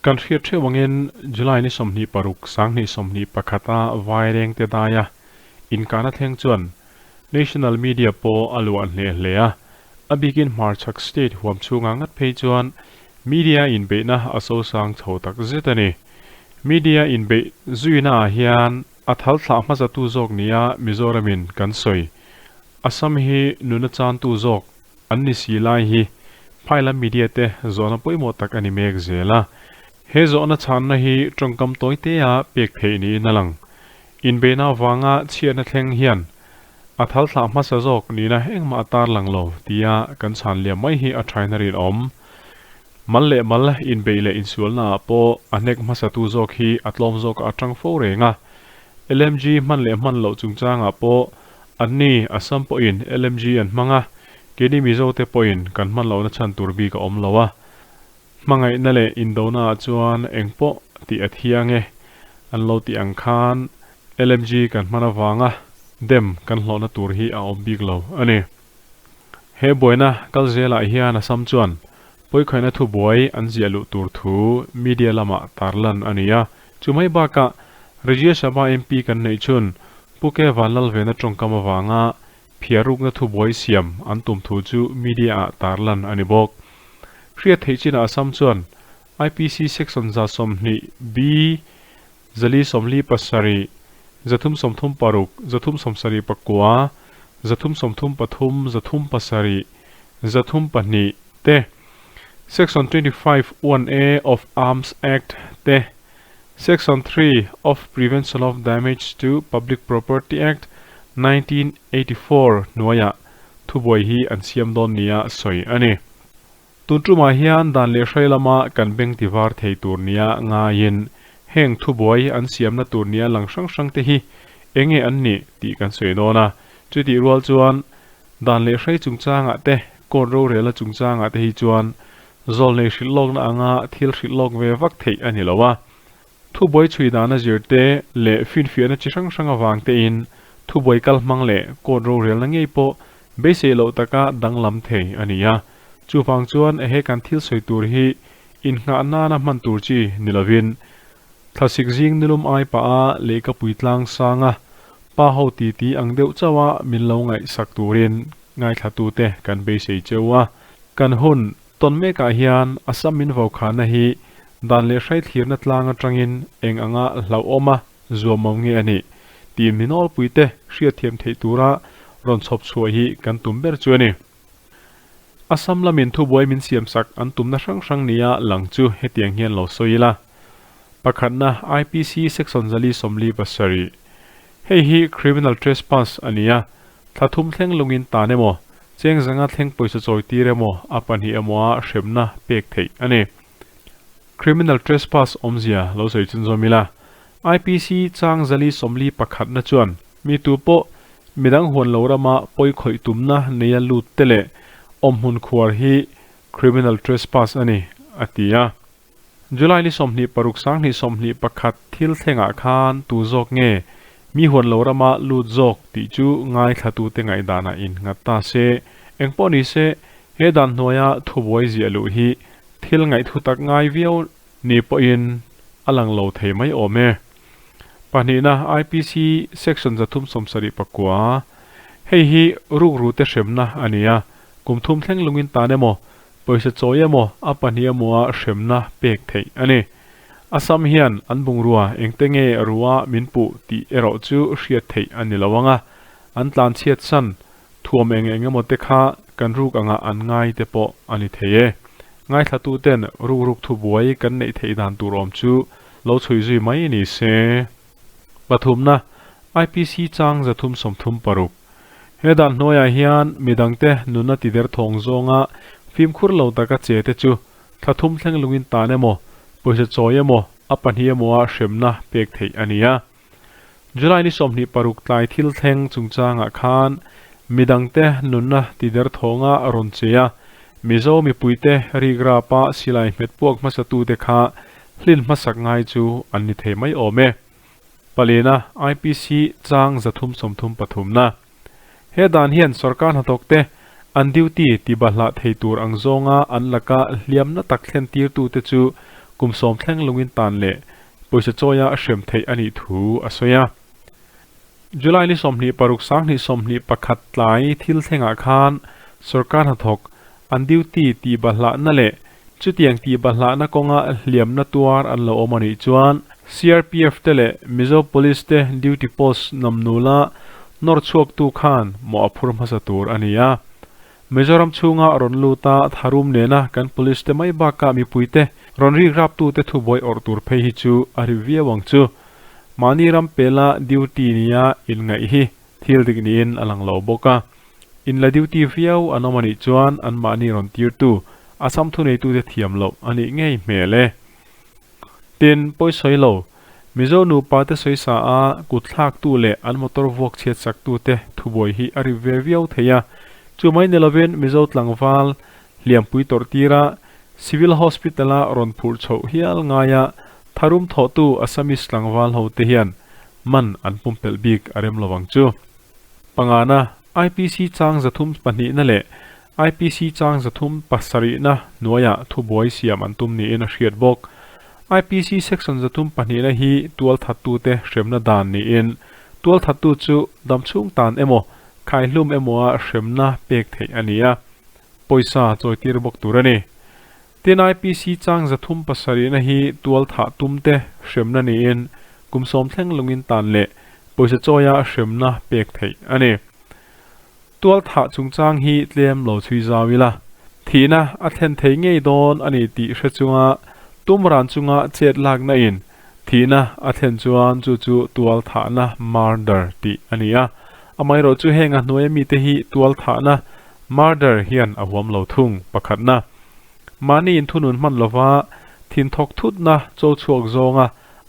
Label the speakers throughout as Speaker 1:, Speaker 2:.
Speaker 1: Kan hriat theuh angin July ni 26 2021 a Vairengte daia inkahna thleng chuan National Media pawh a luah hneh hle a, a bikin hmarchhak state huam chhungah ngat phei chuan media inbeihna a sosang chho tak zet a ni. Media inbeih zuina ah hian a thal thlah hmasatu zawk nia Mizoramin kan sawi. Assam hi nuna chantu zawk an ni si lai hi phailam media te zawhna pawimawh tak a ni mek zel a. He zawhna chhanna hi tawngkam tawi tea pek theih niin a lang. Inbeihna avanga chhiatna thleng hian a thal thlah hmasa zawk nihna engmah a tarlang lo tia kan chhan liam mai hi a thain a rinawm. Mal leh mal inbeih leh insualna ah pawh a hnek hmasatu zawk hi a tlawm zawkah a tang fo reng a. LMG hman leh hman loh chungchangah pawh anni Assam pawhin LMG an hmang a, keini Mizote pawhin kan hman lohna chhan tur bik a awm lo a. Hmangaihna leh indona ah chuan engpawh tih a thiang e an lo tih ang khan LMG kan hman avanga dem kan hlawhna tur hi a awm bik lo a ni. He buaina kal zelah hian Assam chuan pawikhaihna thubuai an ziah luh tur thu media lamah tarlan a ni a, chu mai bakah Rajya Sabha MP kan neih chhun Pu Ke Vanlalvena tawngkam avanga phiarukna thubuai siam an tum thu chu media ah tarlan a ni bawk. Hriat theih chinah Assam chuan IPC Section 120 B 447, 336, 374, 333, 307, 32 te, Section 25 1 A of Arms Act te, Section 3 of Prevention of Damage to Public Property Act, 1984 hnuaiah thubuai hi an siam dawn nia sawi a ni. Tun tumah hian dan leh hrai lama kan beng ti var thei tur nia ngaiin heng thubuai an siamna tur nia lang hrang hrang te hi enge an nih tih kan sawi dawn a. Chutih rual chuan dan leh hrai chungchangah te, court rorelna chungchangah te hi chuan zawlnei hrilh lawkna anga thil hrilh lawk ve vak theih a ni lo a. Thubuai chhui dana zir te leh finfiahna chi hrang hrang avang tein thubuai kal hmang leh court rorelna ngei pawh beisei loh taka danglam thei a ni a. Chuvang chuan he kan thil sawi tur hi innghah nana hman tur chi ni lovin thlasik zing nilum ai pah a lehkapui tlang sanga pa ho titi ang deuh chauh a min lo ngaihsak turin ngaithlatute kan beisei cheu a. Kan hun Tawn mekah hian Assam min vaukhahna hi dan leh hrai thlirna tlang atangin eng anga hlauhawma zuamawm nge a nih tih mi nawlpuite hriatthiam theih tura rawn chhawp chhuah hi kan tum ber chu a ni. Assam lamin thubuai min siamsak an tumna hrang hrang nia lang chu hetiang hian lo sawi ila. Pakhatna IPC Section 447 Hei hi Criminal Trespass a ni a, Thla thum thleng lungin tan emaw, cheng zanga thleng pawisa chawi tir emaw, a pahnih emaw a hremna pek theih a ni. Criminal trespass awmzia lo sawi chun zawm ila, IPC chang 441 na chuan mi tu pawh midang huan lo rama pawi khawih tumna neia lut te leh awmhmun khuar hi criminal trespass a ni, a ti a. July ni 26 2021 thil thlengah khan tu zawk nge mi huan lo rama lut zawk tih chu ngaithlatute ngaihdanah in nghat ta se. Engpawh ni se, he dan hnuaia thubuai ziah luh hi thil ngaihthu tak ngai viau ni pawhin a lang lo thei mai awm e. Pahnihna IPC Section 379, Hei hi rukrute hremna a ni a, kum thum thleng lungin tan emaw Pawisa chawi emaw a pahnih emaw a hremna pek theih a ni. Assam hian an bungrua engte nge rua min puh tih erawh chu hriat theih a ni lo ang a, an tlanchhiat san thuam eng eng emaw te kha kan ruk angah an ngai te pawh a ni thei e. Ngaithlatu ten ruk ruk thubuai kan neih theih dan tur awm chu lo chhui zui mai ni se. Pathumna, IPC chang 336. He dan hnuaiah hian midangte nuna tider thawng zawnga fimkhur lo taka che te chu thla thum thleng lungin tan emaw, pawisa chawi emaw, a pahnih emaw a hremna pek theih a ni a. July ni 26 tlai thil thleng chungchangah khan midangte nunna tider thawnga rawn che a, Mizo mipuite rikrapa silai hmet puak hmasatute kha hlin hmasak ngai chu an ni thei mai awm e. Palina, IPC chang 333 na. He dan hian sorkar hnathawkte an duty ti bahlah thei tur ang zawnga an laka hliamna tak thlen tirtute chu kum sawm thleng lungin tan leh pawisa chawia hrem theih a nih thu a sawi a. July ni 26 2021 tlai thil thlengah khan sorkar hnathawk an duty tih bahlahna leh chutiang tih bahlahna kawnga hliamna tuar an lo awm a nih chuan CRPF te leh Mizo Police te duty post namnula nawr chhuaktu khan mawh a phur hmasa tur a ni a. Mizoram chhunga rawn lut a tharum nena kan police te mai bakah mipuite rawn rik raptute thubuai awrh tur phei hi chu a ri viau ang chu. Mahni ram pela duty nia inngaih hi thil dik niin a lang lo bawk a. In la duty viau an awm a nih chuan anmahni rawn tirtu Assam thuneitute thiam loh a nih ngei hmel e. Tin, pawi sawi lo, Mizo nupa te sawisa a kut thlaktu leh an motor vuak chhiat saktute thubuai hi a rip ve viau thei a. Chu mai ni lovin Mizo tlangval hliampui tawrh tira Civil Hospital-a rawn phurh chhoh hial ngaia tharum thawhtu Assamese tlangval ho te hian man an pumpelh bik a rem lovang chu. Pangana, IPC chang 3 pahnihna leh IPC chang 3 pasarihna hnuaiah thubuai siam an tum niin a hriat bawk. IPC section 3 pahnihna hi tualthattute hremna dan niin tualthattu chu damchhung tan emaw khaihlum emawa hremna pek theih a ni a, pawisa chawitir bawk tur a ni. Tin IPC chang 3 pasarihna hi tualthah tumte hremna niin kum sawm thleng lungin tan leh pawisa chawia hremna pek theih a ni. Tualthah chungchang hi tlem lo chhui zau ila, thihna a thlen thei ngei dawn a ni tih hre chunga tum ran chunga chet lakna in thihna a thlen chuan chu chu tualthahna murder tih a ni a. Amaherawhchu heng a hnuaia mite hi tualthahna murder hian a huam lo thung pakhatna. Mahni inthunun hman lova thinthawk thutna cho chhuak zawnga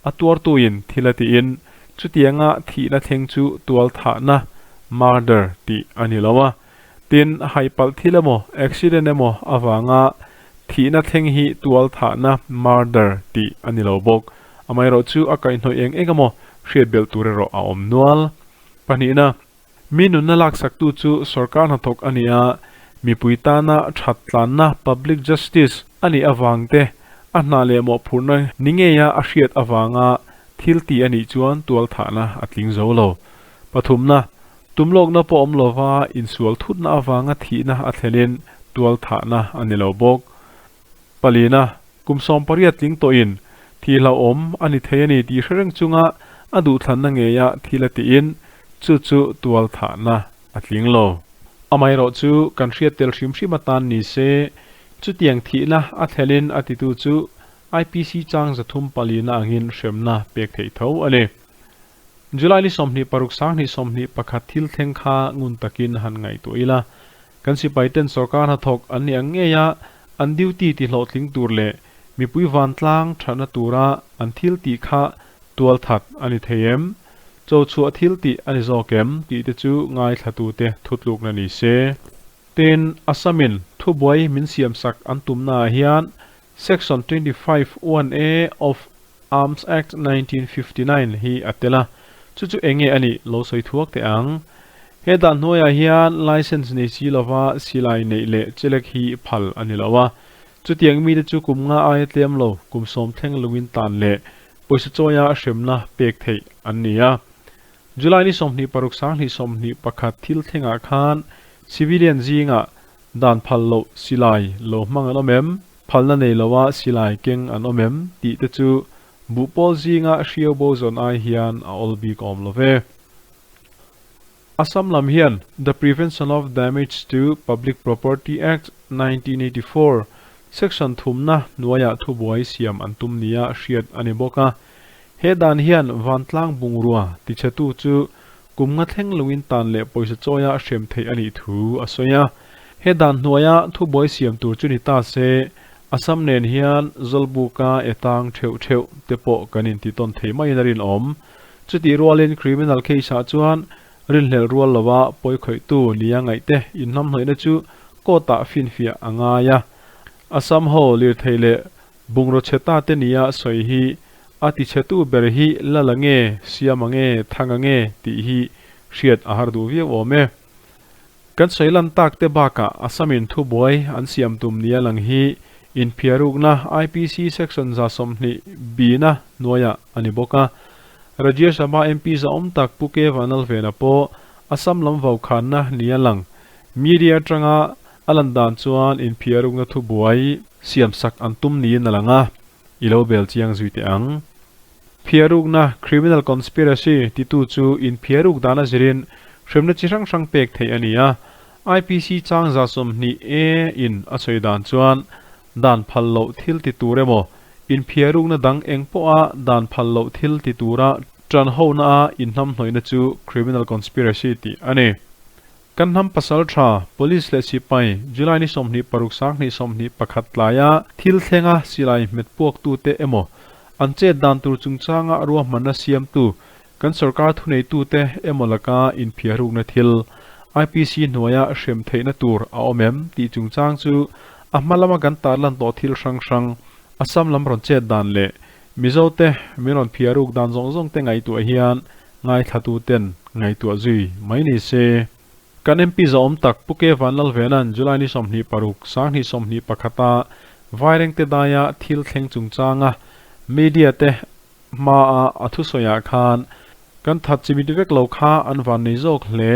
Speaker 1: a tuartuin thil a tiin chutianga thihna thleng chu tualthahna, murder, tih a ni lo a. Tin, haipalh thil emaw, accident emaw avanga thihna thleng hi tualthahna, murder, tih a ni lo bawk. Amaherawhchu a kaihhnawih eng eng emaw hriat belh tur erawh a awm nual. Pahnihna. Mi nunna laksaktu chu sorkar hnathawk a ni a, mipui tana that tlanna, public justice, a nih avang te, a hna leh mawhphurhna ni ngeia a hriat avanga thil ti a nih chuan tualthahna a tling zo lo. Pathumna, tumlawkna pawh awm lova insual thutna avanga thihna a thlenin tualthahna a ni lo bawk. Palina, kum 18 tling tawhin thih hlauhawm a ni thei a ni tih hre reng chunga a duhthlanna ngeia thil a tiin chu chu tualthahna a tling lo. Amaherawhchu kan hriat tel hrim hrim atan ni se, chutiang thihna a thlelin a titu chu IPC chang 3 palina angin hremna pek theih tho a ni. July ni 26 2021 thil thleng kha ngun takin han ngaihtuah ila, Kan sipai ten sorkar hnathawk an nih ang ngei a, an duty ti hlawhtling tur leh mipui vantlang thatna tura an thil tih kha tualthat a ni thei em? Cho chhuah thil tih a ni zawk em? tih te chu ngaithlatute thutlukna ni se. Tin, Assam-in thubuai min siamsak an tumnaah hian Section 25 1A of Arms Act 1959 hi a tel a, chu chu eng nge a nih lo sawi thuak teh ang. He dan hnuaiah hian licence nei si lova silai neih leh chelek hi phal a ni lo a, chutiang mite chu kum nga aia tlem lo kum sawm thleng lungin tan leh pawisa chawia hremna pek theih an ni a. July ni 26 2021 thil thlengah khan civilian zingah Dan phal loh silai lo hmang an awm em? Phalna nei loa silai keng an awm em? tih te chu buhpawl zinga hriau bo zawn ai hian a awl bik awm lo ve. Assam lam hian The Prevention of Damage to Public Property Act, 1984, Section thumna hnuaiah thubuai siam an tum nia hriat a ni bawk a. He dan hian vantlang bungrua tichhetu chu Kum nga thleng lungin tan leh pawisa chawia hrem theih a nih thu a sawi a. He dan hnuaia thubuai siam tur chu ni ta se, Assam nen hian Zawlbuka e tang theuh theuh te pawh kan inti tawn thei maiin a rinawm. Chutih rualin criminal case-ah chuan rinhlelh rual lova pawikhawihtu nia ngaihte inhnamhnawihna chu court-ah finfiah a ngai a. Assam ho lirthei leh Bungraw chhe ta te nia sawi hi a ti chhetu ber hi Lala nge, Siama nge, Thanga nge tih hi hriat a har duh viau awm e. Kan sawi lan tak te bakah Assamin thubuai an siam tum nia lang hi Inphiarukna IPC Section 120 B-na hnuaiah a ni bawk a. Rajya Sabha MP zahawm tak Pu K Vanlalvena pawh Assam lam vaukhanna nia lang media atanga a lan dan chuan inphiarukna thubuai siamsak an tum niin a lang a, i lo bel chiang zui teh ang. Phiarukna, criminal conspiracy, titu chu inphiaruk dan a zirin hremna chi hrang hrang pek theih a ni a. IPC chang 120 A in a sawi dan chuan dan phal loh thil ti tur emaw, inphiarukna dang eng pawha dan phal loh thil ti tura tan hona a inhnamhnawihna chu criminal conspiracy tih a ni. Kan hnam pasal tha, Police leh sipai, July ni 26 2021 tlaia thil thlenga silai hmet puaktute emaw, an chet dan tur chungchanga ruahmanna siamtu kan sorkar thuneitute emaw laka inphiarukna thil, IPC hnuaia hrem theihna tur a awm em tih chungchang chu a hma lama kan tarlan tawh thil hrang hrang, Assam lam rawn chet dan leh Mizote min rawn phiaruk dan zawng zawng te ngaihtuah hian ngaithlatuten ngaihtuah zui mai ni se. Kan MP zahawm tak Pu K Vanlalvena'n July ni 26, 2021 a Vairengte daia thil thleng chungchanga media te hmaa a thusawiah khan kan that chimit vek lo kha an van nei zawk hle,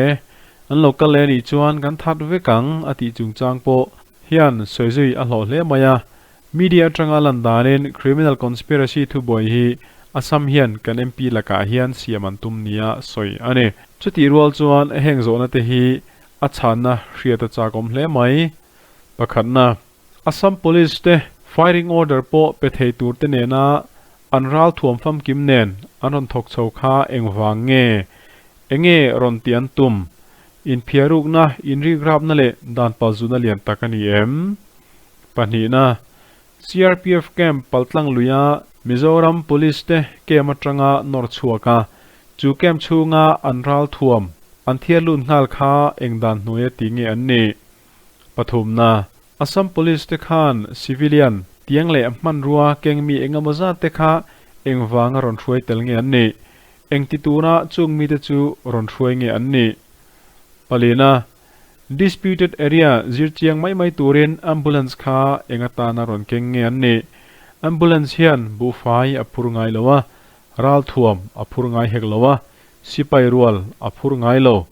Speaker 1: an lo kal leh anih chuan kan that vek ang a tih chungchang pawh hian sawi zui a hlawh hle mai a. Media atanga lan danin criminal conspiracy thubuai hi Assam hian kan MP lakah hian siam an tum nia sawi a ni. Chutih rual chuan heng zawhna te hi a chhanna hriat a chakawm hle mai. Pakhatna, Assam Police te firing order pawh pe thei tur te nena an ral thuam famkim nen an rawn thawk chho kha engvang nge? Enge rawn tih an tum? Inphiarukna, inrikrapna leh dan palzutna lian tak a ni em? Pahnihna, CRPF camp paltlang luia Mizoram Police te camp atanga nawr chhuak a, chu camp chhunga an ral thuam an thiar lut nghal kha eng dan hnuaia ti nge an nih? Pathumna, Assam Police te khan civilian tiang leh hmanrua keng mi engemaw zat te kha engvanga rawn hruai tel nge an nih? Engti tura chung mite chu rawn hruai nge an nih? Palina, Disputed area zir chiang mai mai turin ambulance kha eng atana rawn keng nge an nih? Ambulance hian buhfai a phur ngai lo a, ralthuam a phur ngai hek lo a, sipai rual a phur ngai lo.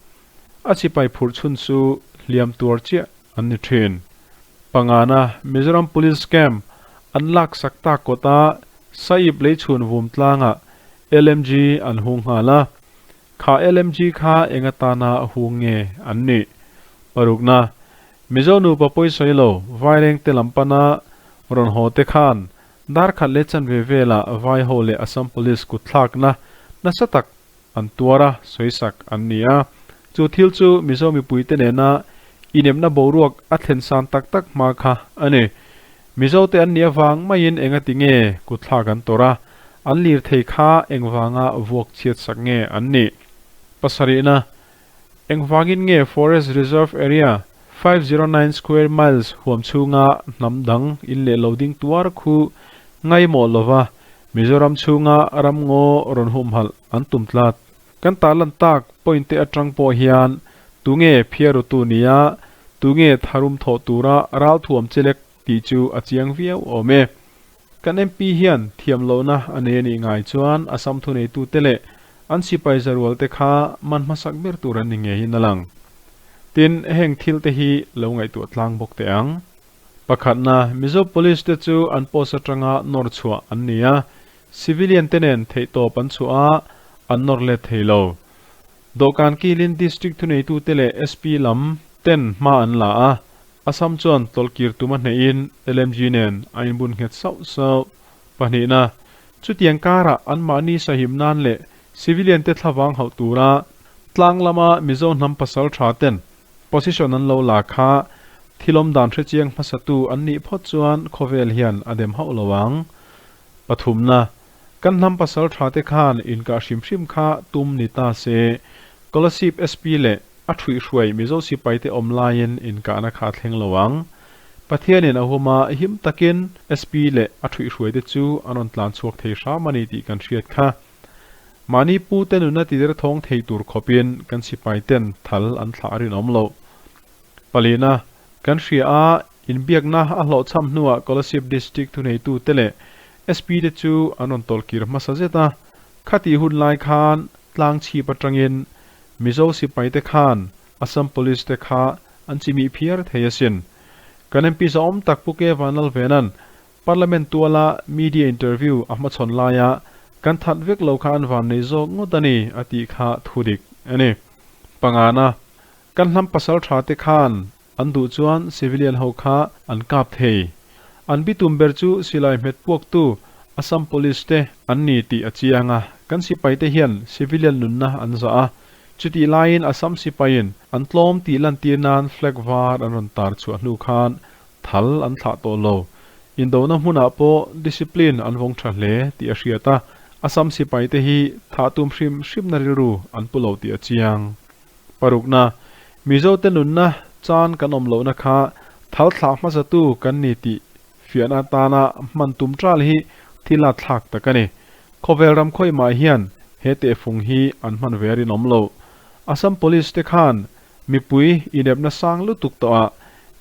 Speaker 1: A sipai phurh chhun chu hliam tuar chiah an ni thin. Pangana Mizoram Police Camp an lak sak tak kawta Saiip leichhun vum tlangah LMG an hung nghal a. Kha LMG kha eng atana hung nge an nih? Parukna, Mizo nupa pawisawi lo Vairengte lam pana rawn haw te khan dar khat leh chanve velah vai ho leh Assam Police kut thlakna nasa tak an tuar a, sawisak an ni a. Chu thil chu Mizo mipuite nena inemna boruak a thlen san tak tak hma kha a ni. Mizote an nih avang maiin engati nge kutthlak an tawrh a, an lirthei kha engvanga vuak chhiat sak nge an nih? Pasarihna, Engvangin nge Forest Reserve Area, 509 square miles huam chhunga hnam dang in leh lo ding tuar khu ngaimawh lova Mizoram chhunga ramngaw rawn humhalh an tum tlat? Kan tarlan tak point te atang pawh hian tunge phiarutu nia, tunge tharum thawh tura ralthuam chelek tih chu a chiang viau awm e. Kan MP hian thiam lohna a nei a nih ngai chuan Assam thuneitute leh an sipai zarual te kha man hmasak ber tur an ni ngeiin a lang. Tin, heng thil te hi lo ngaihtuah tlang bawk teh ang. Pakhatna, Mizo Police te chu an post atanga nawr chhuah an ni a, civilian te nen theihtawp an chhuah a, an nawr let thei lo. Dawhkan kilin District thuneitute leh SP lam ten hma an la a, Assam chuan tawlhkir tum a hnehin LMG nen a inbun nghet sauh sauh. Pahnihna, chutiang karah anmahni sahim nan leh civilian te thlavang hauh tura tlang lama Mizo hnam pasal tha ten position an lo la kha thilawm dan hrechiang hmasatu an nih phawt chuan khawvel hian a dem hauh lo ang. Pathumna, kan hnam pasal tha te khan inkah hrim hrim kha tum ni ta se, Kolasib SP leh A ṭhuihhruai Mizo sipaite awm laiin inkahna kha a thleng lo ang. Pathianin a hum a, him takin SP leh a ṭhuihhruaite chu an rawn tlan chhuak thei hram a ni tih kan hriat kha. Mahni pute nuna tider thawng thei tur khawpin kan sipaiten thal an thlah a rinawm loh. Palina, kan hria a, Inbiakna a hlawhchham hnuah Kolasib District thuneitute leh SP te chu an rawn tawlhkir hmasa zet a. Khatih hun lai khan tlang chhip atangin Mizo sipaite khan Assam Police te kha an chimih phiar thei asin. Kan MP zahawm tak Pu K Vanlalvena'n Parliament tuala media interview a hmachhawn laia kan that vek lo kha an van nei zawk ngawt a ni a tih kha thu dik a ni. Pangana, kan hnam pasal tha te khan an duh chuan civilian ho kha an kap thei. An bitum ber chu silai hmet puaktu Assam Police te an ni tih a chiang a, kan sipai te hian civilian nunna an zah a, chutih laiin Assam sipaiin an tlawm tih lantir nan flag var an rawn tar chhuah hnu khan Thal an thlah tawh lo. Indona hmunah pawh discipline an vawng tha hle tih a hriat a, Assam sipaite hi thah tum hrim hrimna rilru an pu lo tih a chiang. Parukna, Mizote nunna chan kan awm lohna kha thal thlah hmasatu kan ni tih fiahna atana hman tum tal hi thil a thlak tak a ni. Khawvel ram khawimah hian he tehfung hi an hman ve a rinawm lo. Assam Police te khan Mipui inepna sang lutuk tawhah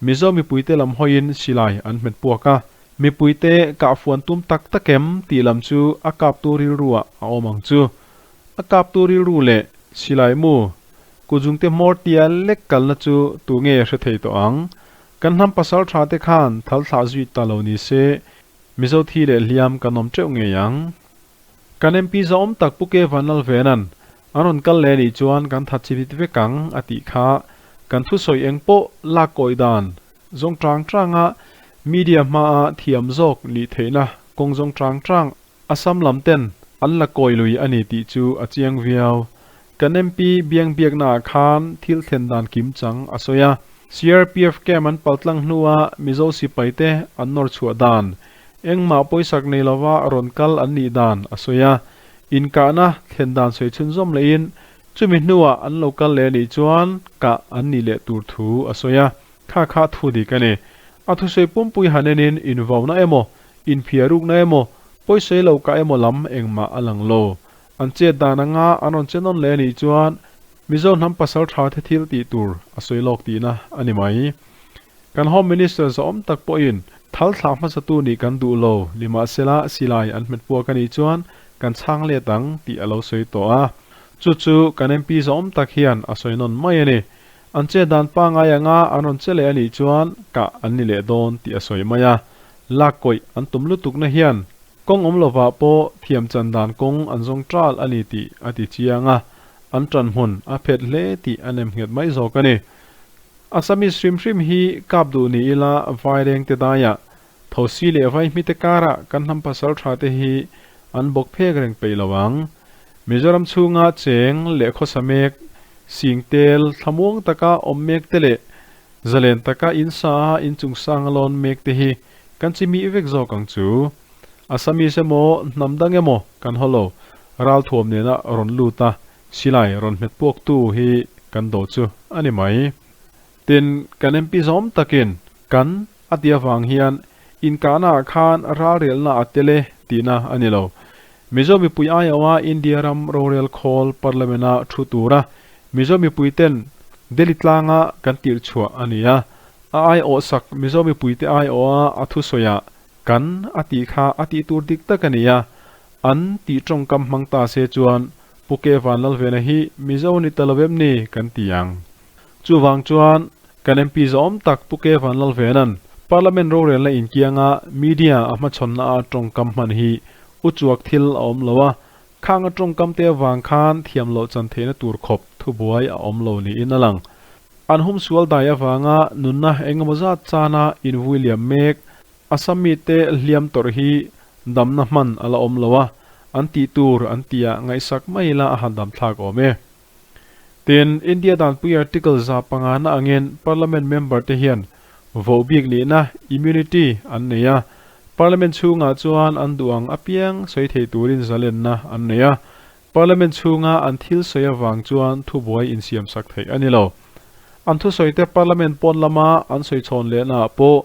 Speaker 1: Mizo mipuite lam hawiin silai an hmet puak a, mipuite kahfuan tum tak tak em tih lam chu a kaptu rilruah a awm ang chu. A kaptu rilru leh silai mu kuzungte hmawr tia lek kalna chu tu nge hre thei tawh ang? Kan hnam pasal tha te khan thal thlah zui ta lo ni se Mizo thi leh hliam kan awm teuh ngei ang. Kan MP zahawm tak Pu K Vanlalvena'n an rawn kal leh anih chuan kan that chimit vek ang a tih kha kan thusawi eng pawh lak kawih dan zawng tang tanga media hmaa thiam zawk nih theihna kawng zawng tang tang Assam lam ten an la kawi lui a ni tih chu a chiang viau. Kan MP biang biaknaah khan thil thlen dan kim chang a sawi a. CRPF camp an paltlang hnua Mizo sipaite an nawr chhuah dan Engmah pawisak nei lova rawn kal an nih dan a sawi a, inkahna thlen dan sawi chhunzawm lehin chumi hnuah an lo kal leh anih chuan kah an nih leh tur thu a sawi a, kha kha thu dik a ni. A thusawi pumpui han enin invauna emaw, inphiarukna emaw, pawisawi lo kah emaw lam engmah a lang lo. An chet dan anga an rawn che nawn leh anih chuan Mizo hnam pasal tha the thil tih tur a sawi lawk tihna a ni mai. Kan Home Minister zawhawm tak pawhin thal thlah hmasatu nih kan duh lo, nimahsela silai an hmet puak a nih chuan kan chhang let ang tih a lo sawi tawh a. Chu chu kan MP zawhawm tak hian a sawi nawn mai a ni. An che dan pangai anga an rawn che leh a nih chuan kah an ni leh dawn tih a sawi mai a. Lak kawih an tum lutukna hian kawng awm lovah pawh thiam chan dan kawng an zawng tal a ni tih a ti chiang a, an ṭan hmun a phet hle tih a nem nghet mai zawk a ni. Assamese hrim hrim hi kap duh ni ila Vairengte daiah thosi leh vaihmite karah kan hnam pasal tha te hi an bawk phek reng peih lo ang. Mizoram chhunga cheng leh khawsa mek, singtel thlamuang taka awm mek te leh zalen taka in sa a inchung sang a lawn mek te hi kan chi mih vek zawk ang chu. Assamese emaw hnam dang emaw kan haw lo, ralthuam nena rawn lut a Silai rawn hmet puaktu hi kan do chu a ni mai. Tin, kan MP zawm takin kan a ti avang hian inkahnaah khan ralrelna a tel e tihna a ni lo. Mizo mipui aiawha India ram rorel khawl Parliament-a thu tura Mizo mipuiten Delhi tlanga kan tirh chhuah a ni a. A aiawhsak Mizo mipuite aiawha a thusawiah kan a tih kha a tih tur dik tak a ni a. An tih tawngkam hmang ta se chuan Pu Ke Vanlalvena hi Mizo ni ta lo em ni kan ti ang. Chuvang chuan kan MP zawm tak Pu Ke Vanlalvena'n Parliament rorelna inkianga media a hmachhawnna a tawngkam hman hi uchuak thil a awm lo a, khang a tawngkam te avang khan thiam loh chan theihna tur khawp thubuai a awm lo niin a lang. An humsual dai avanga nunna engemaw zat chana invui liam mek Assam mite hliam tawrh hi damna hman a la awm lo a, an tih tur an tihah ngaihsak mai ila a han dam thlak awm e. Tin, India danpui Article 5 na angin Parliament member te hian voh bik nihna, immunity, an nei a, Parliament chhungah chuan an duh ang apiang sawi thei turin zalenna an nei a, Parliament chhunga an thil sawi avang chuan thubuai insiamsak theih a ni lo. An thusawite Parliament pawn lama an sawi chhawn lehnaah pawh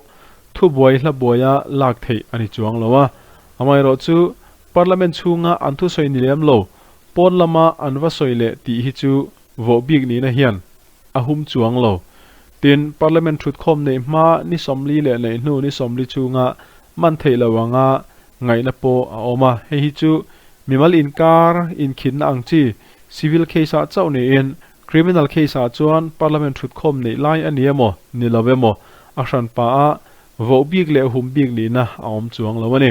Speaker 1: thubuai hlabuaia lak theih a ni chuang lo a. Amaherawhchu, Parliament chhunga an thusawi ni lem lo, pawn lama an va sawi leh tih hi chu voh bik nihna hian a hum chuang lo. Tin, Parliament thutkhawm neih hma ni 40 leh neih hnu ni 40 chhunga man theih lo anga ngaihna pawh a awm a. Hei hi chu mimal inkar inkhinna ang chi civil case ah chauh niin criminal case ah chuan Parliament thutkhawm neih lai a ni emaw ni lo emaw a hranpa a voh bik leh hum bik nihna a awm chuang lo a ni.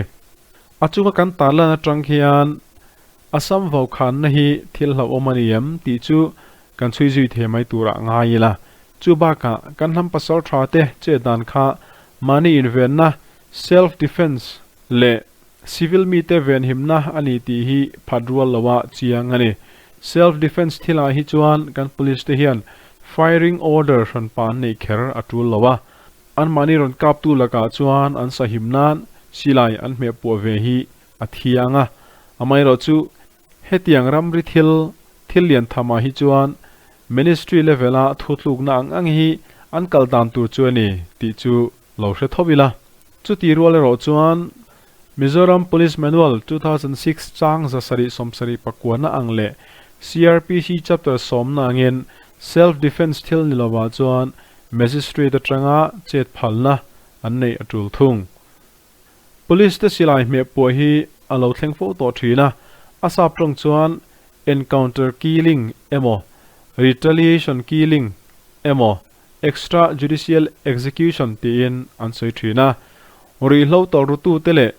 Speaker 1: A chunga kan tarlan atang khian Assam vaukhanna hi thil hlauhawm a ni em tih chu kan chhui zui thei mai turah ngai ila. Chu bakah kan hnam pasal tha te chet dan kha mahni invenna, self defence, leh civil mite venhimna a ni tih hi phat rual loa chiang a ni. Self defence thilah hi chuan kan police te hian firing order hranpa an neih kher a tul lo a. Anmahni rawn kaptu lakah chuan an sahim nan silai an hmehpuah ve hi a thiang a, amaherawh chu hetiang ramri thil thil lian thamah hi chuan Ministry level a thutlukna ang ang hi an kal dan tur chu a ni tih chu lo hre tho ila. Chuti rual erawh chuan Mizoram Police Manual 2006 chang 779 na ang leh CrPC Chapter sawmna angin Self Defence thil ni lovah chuan Magistrate atanga chet phalna an neih a tul thung. Police te silai hmeh puah hi a lo thleng fo tawh thin a, a sap tawng chuan encounter killing emaw, retaliation killing emaw, extra judicial execution tiin an sawi thin a. Ruihhlo tawlhrutu te leh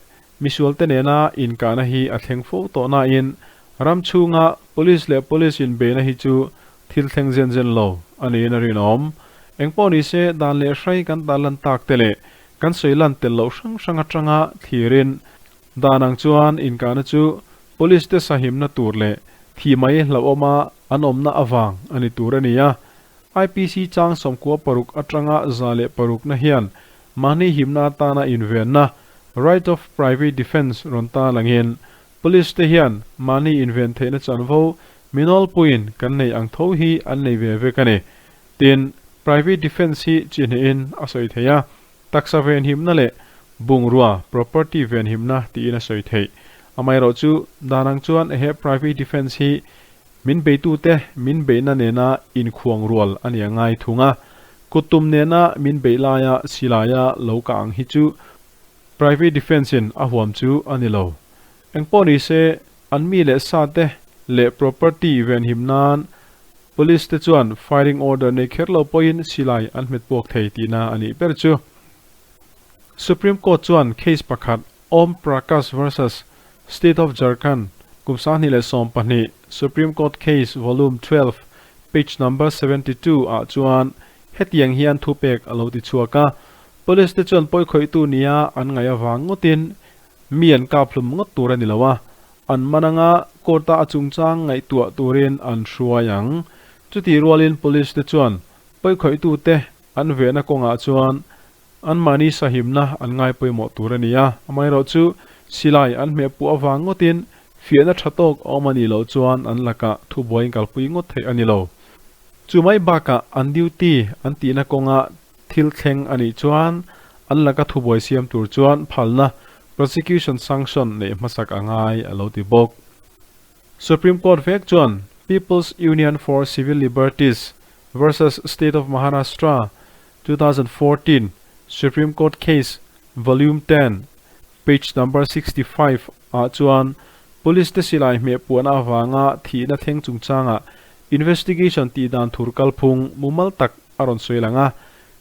Speaker 1: misual te nena inkahna hi a thleng fo tawh nain ram chhunga police leh police inbeihna hi chu thil thleng zen zen lo a niin a rinawm. Engpawh nise dan leh hrai kan tarlan tak te leh Kan sawi lan tel loh hrang hrang atanga thlirin dan ang chuan inkahna chu Police te sahimna tur leh thi mai hlauhawma an awmna avang a ni tur a ni a. IPC chang 96 atanga 106 na hian mahni himna atana invenna, right of private defence, rawn ta langin Police te hian mahni inven theihna chanvo mi nawlpuiin kan nei ang tho hi an nei ve vek a ni. Tin, private defence hi chi hnehin a sawi thei a, taksa venhimna leh bungrua, property, venhimna tiin a sawi theih. Amaherawhchu, dan ang chuan he private defence hi min beitute min beihna nena inkhuang rual a ni a ngai thung a, kuttum nena min beih laia silaia lo kah ang hi chu private defence in a huam chu a ni lo. Engpawh nise, an mi leh sa te leh property venhim nan Police te chuan firing order nei kher lo pawhin silai an hmet puak thei tihna a nih ber chu. Supreme Court chuan case pakhat Om Prakash versus State of Jharkhand kum 2012 Supreme Court Case Volume 12 Page Number 72 ah chuan hetiang hian thupek a lo ti chhuak a, Police te chuan pawikhawihtu nia an ngaih avang ngawtin Mi an kap hlum ngawt tur a ni lo a, an man anga court-a a chungchang ngaihtuah turin an hruai ang. Chutih rualin police te chuan pawikhawih-tute an vehna kawngah chuan anmahni sahimna an ngai pawimawh tur a ni a, amaherawhchu silai an hmehpuh avang ngawtin fiahna tha tawk a awm a nih loh chuan an lakah thubuai inkalpui ngawt theih a ni lo. Chu mai bakah an duty an tihna kawnga Thil thleng a nih chuan an laka thubuai siam tur chuan phalna, prosecution sanction, neih hmasak a ngai, a lo ti bawk. Supreme Court vek chuan People's Union for Civil Liberties versus State of Maharashtra, 2014, Supreme Court Case, Volume 10, Page Number 65 ah chuan Police te silai hmeh puahna avanga thihna thleng chungchanga investigation tih dan thur kalphung mumal tak a rawn sawi lang a,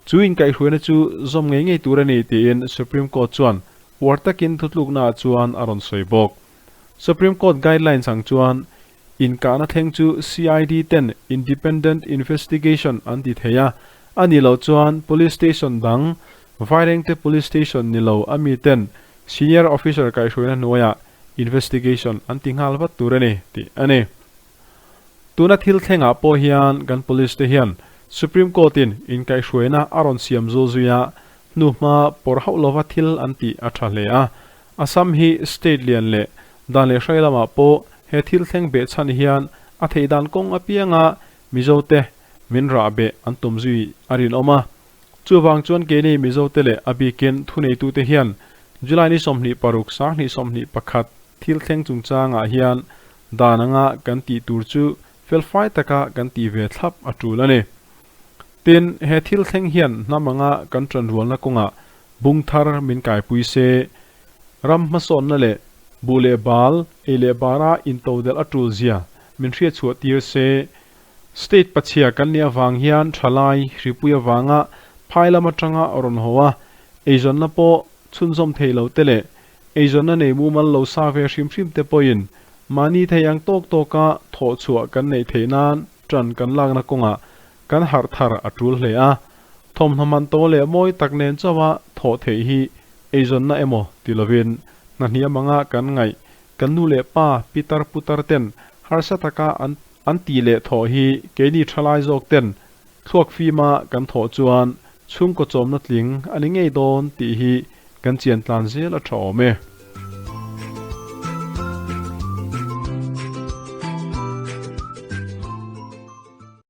Speaker 1: chu inkaihhruaina chu zawm ngei ngei tur a ni tiin Supreme Court chuan uar takin thutluknaah chuan a rawn sawi bawk. Supreme Court guidelines ang chuan inkahna thleng chu CID ten independent investigation an ti thei a, a nih loh chuan Police Station dang, Vairengte Police Station ni lo a mi ten senior officer kaihhruaina hnuaiah investigation an ti nghal vat tur a ni tih a ni. Tuna thil thlengah pawh hian kan police te hian Supreme Court in inkaihhruaina a rawn siam zul zui a, hnuhma pawr hauh lova thil an tih a tha hle a. Assam hi state lian leh dan leh hrai lamah pawh he thil thleng beh chhan hian a theih dan kawng apianga Mizo te min rah beh an tum zui a rinawm a. Chuvang chuan keini Mizo te leh a bikin thuneitute hian July ni 26 2021 thil thleng chungchangah hian Dan anga kan tih tur chu felfai taka kan tih ve thlap a tul a ni. Tin, he thil thleng hian hnam anga kan ṭanrualna kawngah bung thar min kaipui se. Ram hmasawnna leh buh leh bal, ei leh bara intodelh a tul zia min hriatchhuah tir se. State pachhia kan nih avang hian thalai hripui avanga phai lam atanga rawn haw a, eizawnna pawh chhunzawm thei lo te leh eizawnna nei mumal lo sa ve hrim hrim te pawhin mahni thei ang tawk tawka thawhchhuah kan neih theih nan ṭan kan lakna kawngah kan harh thar a tul hle a. Thawmhnaw man to leh mawi tak nen chauha thawh theih hi eizawnna emaw ti lovin hna hniam anga kan ngaih kan nu leh pa pitar putar ten harsa taka an an tih leh thawh hi keini thalai zawk ten thluak fima kan thawh chuan chhungkaw chawmna tling a ni ngei dawn tih hi kan chian tlan zel a tha awm e.